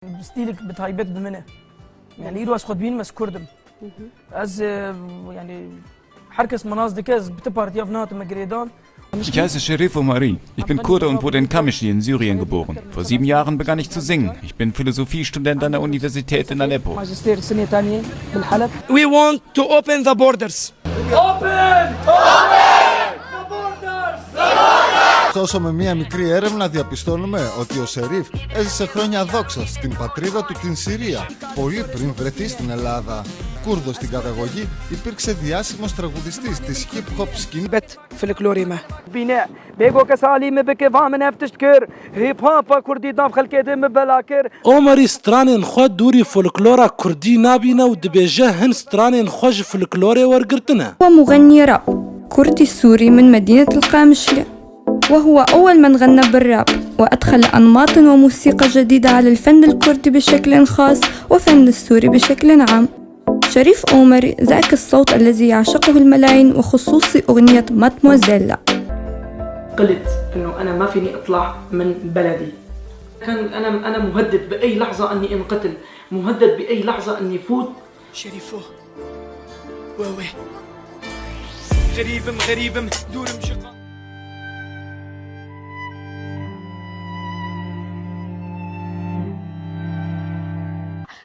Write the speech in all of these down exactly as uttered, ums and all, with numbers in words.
Stîlek bi taybet bi min e. Yani îro ez xwe dibînim ez Kurd im. Ez, e, yani her kes min nas dike, ez bi ti partiya ve nehatime girêdan. Ich heiße Şerîf Omarî. Ich bin Kurde und wurde in Kamişli in Syrien geboren. Vor sieben Jahren begann ich zu singen. Ich bin Philosophiestudent an der Universität in Aleppo. Magister Sinetani bil Halep. We want to open the borders. Open! Open! The borders! Ωστόσο, με μία μικρή έρευνα διαπιστώνουμε ότι ο Σερίφ έζησε χρόνια δόξα στην πατρίδα του, την Συρία, πολύ πριν βρεθεί στην Ελλάδα. Κούρδος στην καταγωγή, υπήρξε διάσημος τραγουδιστής της hip hop σκηνής. Bet folklorê me. Bîne, bêgo kes alî min bike, va min ev tişt kir. Hip hop a kurdî nav xelkê de min bela kir. Omerî stranên xwe dûrî folklora kurdî nabîne û dibêje hin stranên xwe ji folklorê wergirtine. هو مغني راب كردي سوري من مدينة القامشلي، وهو أول من غنى بالراب وأدخل أنماط وموسيقى جديدة على الفن الكردي بشكل خاص وفن السوري بشكل عام. شريف أومري ذاك الصوت الذي يعشقه الملايين، وخصوصي أغنية مادموزيلا. قلت إنه أنا ما فيني أطلع من بلدي. كان أنا، أنا مهدد بأي لحظة إني انقتل، مهدد بأي لحظة إني فوت. شريفو. وي وي. غريبم، غريبم، دورم شقا.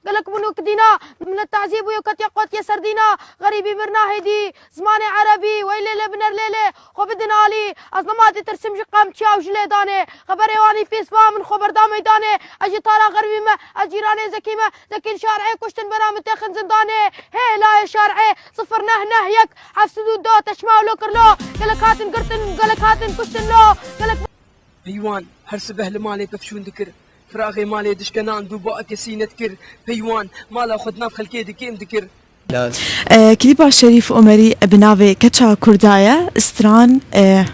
Gelek min û kidîna, min li tazî bûye, ketiye qotiye serdîna, xerîbî mir nahêdî, zimanê erebî, weylê lê biner lê lê, xwe bidin alî, ez nema ditirsim ji qamçiya û ji lêdanê, xeberê wanî pîs ba min xwe berda meydanê, ez ji tara xeribî me, ez cîranê zekî me, zekîn şarê kuştin bera min têxin zindanê, hê layê şarê, sifir neh neh yek, heft sed û du, teşma û lo kir lo, gelek hatin girtin, gelek hatin kuştin lo, gelek Peywan her sibeh li malê pevçûn dikir. Firaxê malê dişkenan dû ba kesî nedikir. Peywan mala xwe di nav xelkê de kêm dikir. E, klîpa Şerîf Omerî bi navê Keça Kurda ye. Stran, e,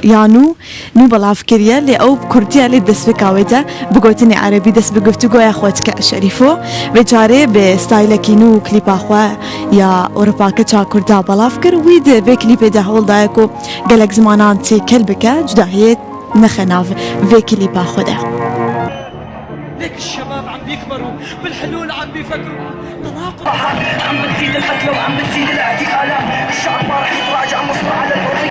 ya nû, nû belav kiriye, lê ew bi kurdî ye, lê destpêka wê de bi gotinê erebî dest bi guftûgoya xwe dike Şerîfo. Vê carê bi staylekî nû klîpa xwe ya Ewropa Keça Kurda belav kir. Wî di vê klîpê de hewl daye ku gelek zimanan têkel bike, cudahiyê nexe nav vê klîpa xwe de. ليك الشباب عم بيكبروا، بالحلول عم بيفكروا. تناقض. عم بتزيد القتلى وعم بتزيد الاعتقالات. الشعب ما رح يتراجع، مصر على الحرية.